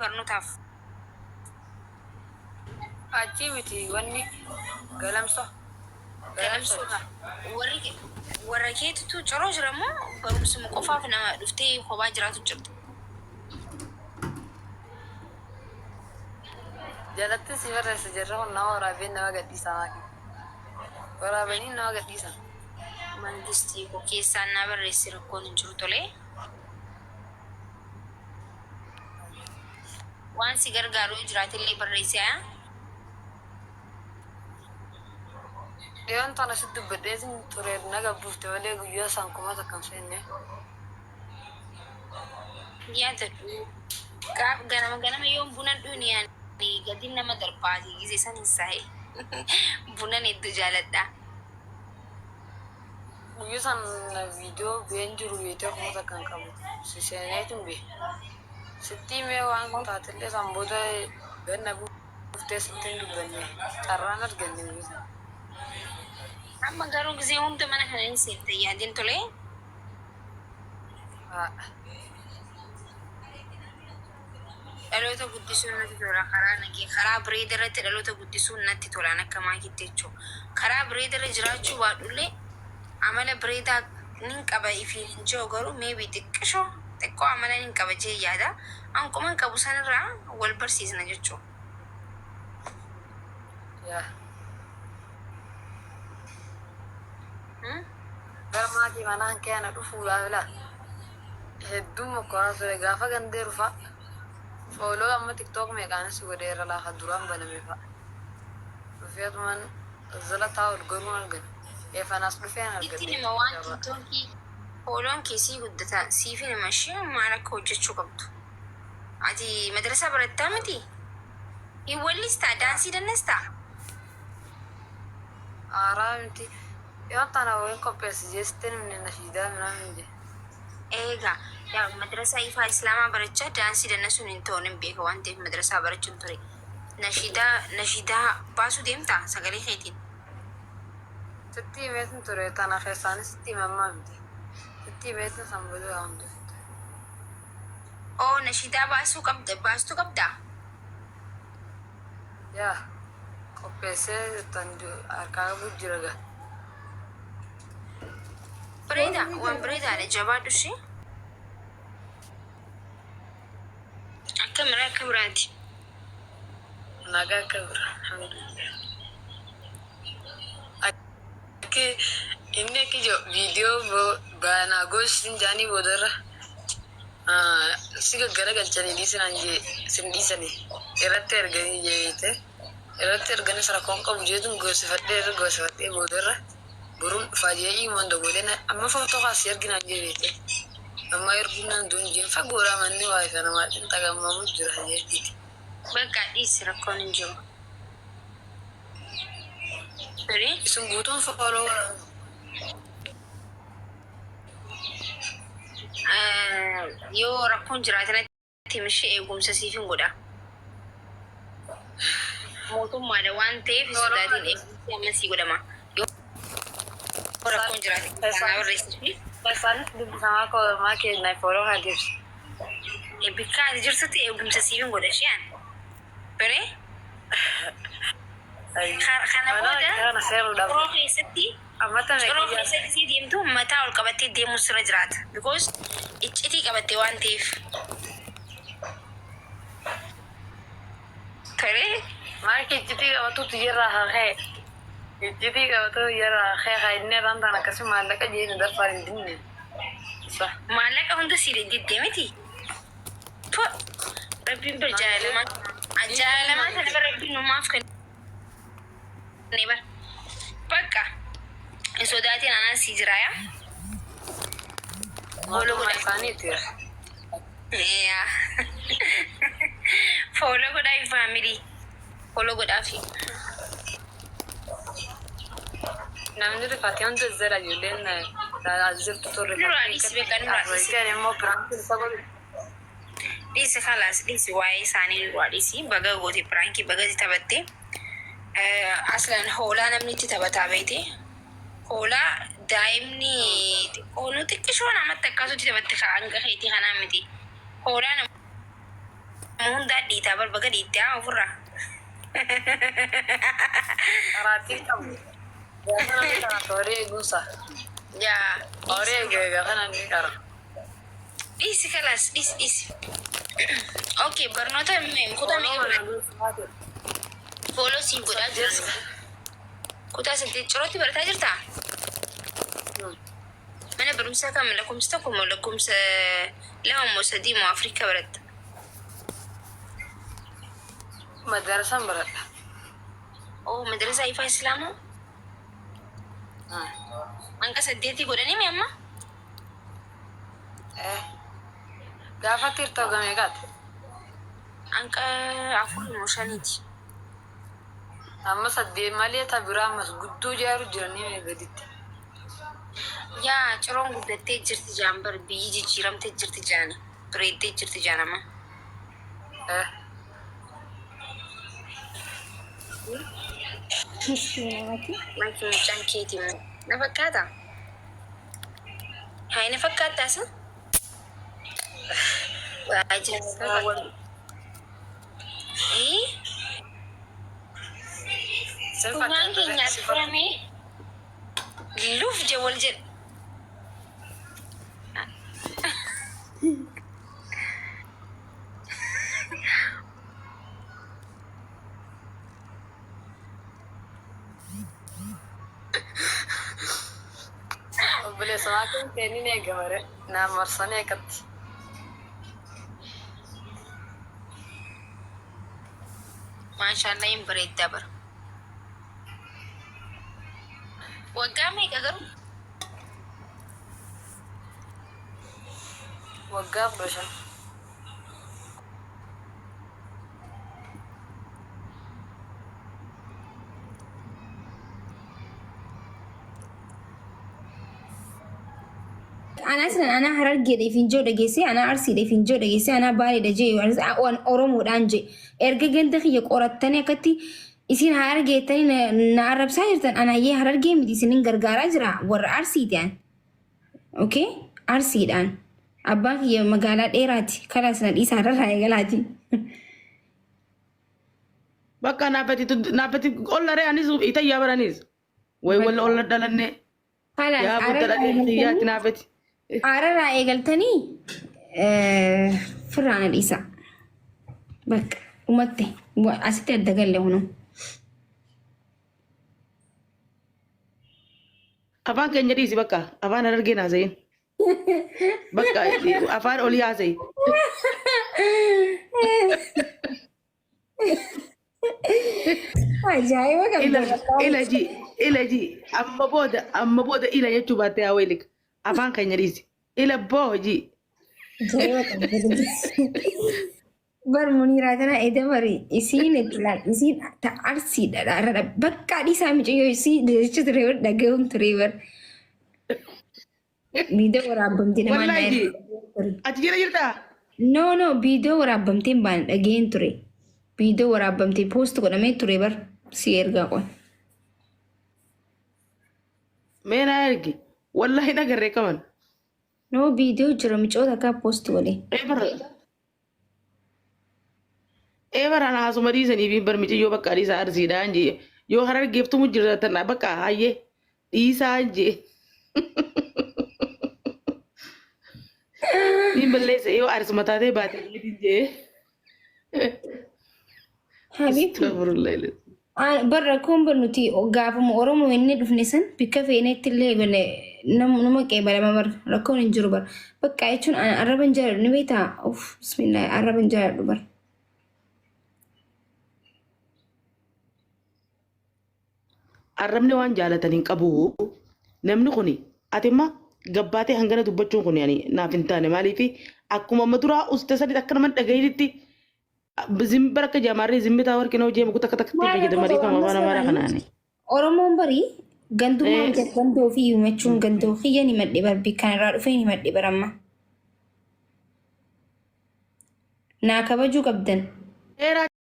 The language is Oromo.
Barnotaaf. Achii miti wanni galamso Galamsoo galamsooti. kaa. Warri warra keetitu coroo jira moo barumsuma qofaaf nama dhuftee kophaa jiraatu jirta? Jalatti si barreessa jarri kun nama waraabeen nama gadhiisa maaki. Waraabanii nama gadhiisan. Mangistii koo keessaan naa barreessi rakkoon hin jiru tolee. Waan si gargaaru yoo jiraatellee barreessi haa. Dhiyoon tana si dubbadheetin ture na gabbuufte malee guyyaa san 1000 hin seenne. Yaadadhu. Gaaf ganama ganama yoon buna dhuyne ani gadin nama darbaati gize san hin sahe. Bunan heddu jaaladha. Guyya san video been jiru beetee 1000 hin qabu. Si seeneetin bee. Sitti himee waan taatellee san booda gad na buuftee sitti hin dubbanne. Carraan arganne guyya san. Amma garuu gizee hunda mana kana hin seenta hin yaadin tolee. Haadha. Dhaloota guddisuun natti tola karaa nagee karaa bareeda irratti dhaloota guddisuun natti tola an akka maakiitti jechuu karaa bareeda irra jiraachuu baadhullee amala bareedaa nin qaba ifiin hin je'u garuu maybe xiqqishoo xiqqoo amala nin qaba jee yaada hanquman qabu sanirraa wal barsiisna jechuu. Yaa. Hmm? Gara maatii manaan kee ana dhufuudhaaf ilaa hedduun mokkoraa ture gaafa gandeeru fa'a fooloo amma tiktok meeqaanis godheera laafa duraan baname fa'a dhufee atuman zala taa'u garuu argan eefanaas dhufeen Sittin argadhe hima waan carraa. tiktookii fooloon kee sii guddata siifin hima ishii maal akka hojjechuu qabdu. Ati madrasaa barattaa miti? Hin wellistaa? Yaa Daansii dannastaa? Aaraa miti yoo tana wayin qopheessi jee sitti himne nashiidaa minaamin jee. Eega yaa madrasaa ifaa islaamaa barachaa daansii dannasuun hin ta'u nin beeka waan ta'eef madrasaa barachuun ture. Nashiidaa nashiidaa baasuu deemtaa sagalee keetiin? Sitti himeetin ture tana keessaanis sitti hime ammaa miti. Sitti himeetin san booda waa hunda sitti hime. Oo nashiidaa baasuu qabda baastuu qabdaa? Yaa qopheessee tan harkaa qabu jira gaa. Bareeda waan bareedaadha jabaadhu ishii. Akka miraa akka biraati. Nagaa akka bira alhamdulillah. Akki inni akki jiru viidiyoo baanaa goos sin jaanii boodarra si gaggaragalchanii dhiisinaan jee sin dhiisanii irratti erganii jeete irratti erganis rakkoon qabu jeetun goosifadhee irra goosifadhee boodarra boruun dhufaa jee iimoon dogoolee amma footoo kaasii erginaan jee beete amma erguun nan duun jeen fagoodhaa manni waa isa namaa xinxagammamu jira jeetiiti. Bakka dhiisi rakkoon hin jiru. Sorry. Isin guutuun follow Yoo rakkoon jiraate natti himi ishee eegumsa siifin godha. Mootummaadha waan ta'eef hin sodaatiin eegumsi amma sii godhama. Yoo rakkoon jiraate naa barreessi. Keessaanis dubbisamaa koomaa keenya follow haa deebsu. Bikka ati jirtutti eegumsa siifin godha ishee an. Tole. Kana booda ciroo keessatti ciroo keessa gisee deemtu mataa ol qabattee deemuu sirra jiraata. Because iccitii qabatte waan ta'eef. Tole. Maaki iccitii qabatuutu jirraa haa ka'e. Iccitii qabatu jirraa haa ka'e haa inni irraan taan akkasii maallaqa jeeni darfaan hin dinne. Sa. Maallaqa hunda sii diddee miti. Pu Rabbiin bar jaalalamaa jaalalamaa kana bar Rabbiin numaaf kenne bar bakka hin sodaatiin anaan sii jiraa yaa Follow Mootummaa godhaa. isaaniiti. Yaa. Follow godhaa family. Follow godhaafi. Namni rifate hunda jala ijoolleen as jirtu tun Nurraa dhiisi beekaa nurraa dhiisi. rifattee immoo piraankiin isa godhu. Dhiisi kalaas dhiisi waa'ee isaanii nurraa dhiisi baga goote piraankii baga itti taphatte. Aslan hoolaa namni itti taphataa beekte. Hoolaa daa'imni xiqqoonuu xiqqishoo namatti akkasutti taphatte hanga keetii kanaa miti. Hoolaa Hundaa dhiitaa bar baga dhiitte haa ofirraa. Qaraatiin qabu. Gaafa namni qaratu horii eeguusa. Yaa Horii eegee gaafa namni qara. Dhiisi kalaas, dhiisi, dhiisi. Okay, barnoota kutaa meeqa baratta? Follow siin godhaa jiran. Kutaa 8 cirootti barataa jirtaa? Mana barumsaa kam, lakkoomsa 1 moo lakkoomsa 2 moo 3 moo Afrikaa baratta? Madarasaan baradha. Oh, madrasaa ifaa Islaamaa? Hanga 8 godhanii mi amma? Eh. Gaafa tirta waggaa meeqaati? Hanga 4 moo 5ti. Amma 8 malee ta biraa ammas guddoo ijaaru jiranii gaditti. Yaa, ciroon guddattee jirti jaan bar, biyyi jijjiiramtee jirti jaani. Bareeddee jirti jaan amma. Eh. Miskiina mati. Maki mucaan keeti moo? Na fakkaata? Hayi, na fakkaattaa isa? Waa ajaa'iba. Eh? Sin Dhugaan fakkaata. keenya as Si fakkaata. furamee luuf je wal jedhe. Obboleessa maatiin keenya ni eegamare. Naan marsanii akkatti. Maashaallah, hin bareeddaa bara. Waggaa meeqa garuu? Waggaa 15. Anaa sinan anaa Harargeedha ifin joo dhageessee, anaa Arsiidha ifin joo dhageessee, anaa Baaleedha jee waan Oromoodhaan jee. Erga ganda kiyya qorattanii akkatti isin Harargeettanii na arrabsaa jirtan, anaayyee Harargee miti, isinin gargaaraa jira warra Arsiiti an. Okay? Arsiidhaan. Abbaan kiyya magaalaa dheeraati. Kalaas na dhiisaa irraa eegalaati. Bakka naafati naafati ollaree anis itayyaa baranis. Way wal olla dhalanne. Kalaas Yaa booda dhalee xiyyaatti naafati. Ararraa eegaltanii firraa na dhiisaa. Bakka dhumatte asitti adda galle kunoo. Afaan keenya dhiisi, bakka afaan Harargeen haasayin. Bakka afaan olii haasayi. Ajaa'iba Ila qabda. Ila ji ila ji amma booda ila jechuu baattee haa weelik afaan keenya dhiisi. Ila boo ji. Ajaa'iba qabda. Bar Muniiraa tana eda bari isiin itti laal isiin ta Arsiidha irra bakka dhiisaa micayyoo isii jecha ture bar, dhaga'uun ture bar. Viidiyoo waraabamtee namaan Wallaahi ji. Ture. Ati jira jirtaa? No, no, viidiyoo waraabamtee hin baane, dhaga'een ture. Viidiyoo waraabamtee post godhamee ture bar, si ergaa qoy. Mee naa ergi. Wallaahi nagarree qaban. No, viidiyoo jira, micoota akka post godhe. Ee bara. Ee bara haasuma dhiisanii fi bar micayyoo bakka dhiisaa Arsiidhaan jee. Yoo Harargeeftumu jiraatan bakka hayyee dhiisaa jee. Niin balleessa yoo Arsuma taatee baate jee. Habiibti. Astaghfirullah. Bar rakkoon bar nuti gaafuma Oromoo inni dhufne san bikka feenetti illee gone nama qeebalama bar, rakkoon hin jiru bar. Bakka jechuun ana arraba hin jaaladhu, ni beektaa? Uff, bismillah, arraba hin jaaladhu bar. Arrabni waan jaalatan hin qabu. Namni kuni ati imma gabbaatee hangana dubbachuun kun yani naaf hin taane. Maaliif akkuma amma duraa uste sadi akka nama dhagayinitti zimbara akka jamaarree zimmitaa warqinoo jeemu takka takkatti Maal fayyadama rakkoo dhiifama amma afaan Amaaraa sirraa kanaani. Oromoon barii gandummaa miti, gandoo fi himachuun gandoo kiyya ni madhe bar, bikkaan irraa dhufee ni madhe bar amma. Naa kabajuu qabdan. Dheeraa.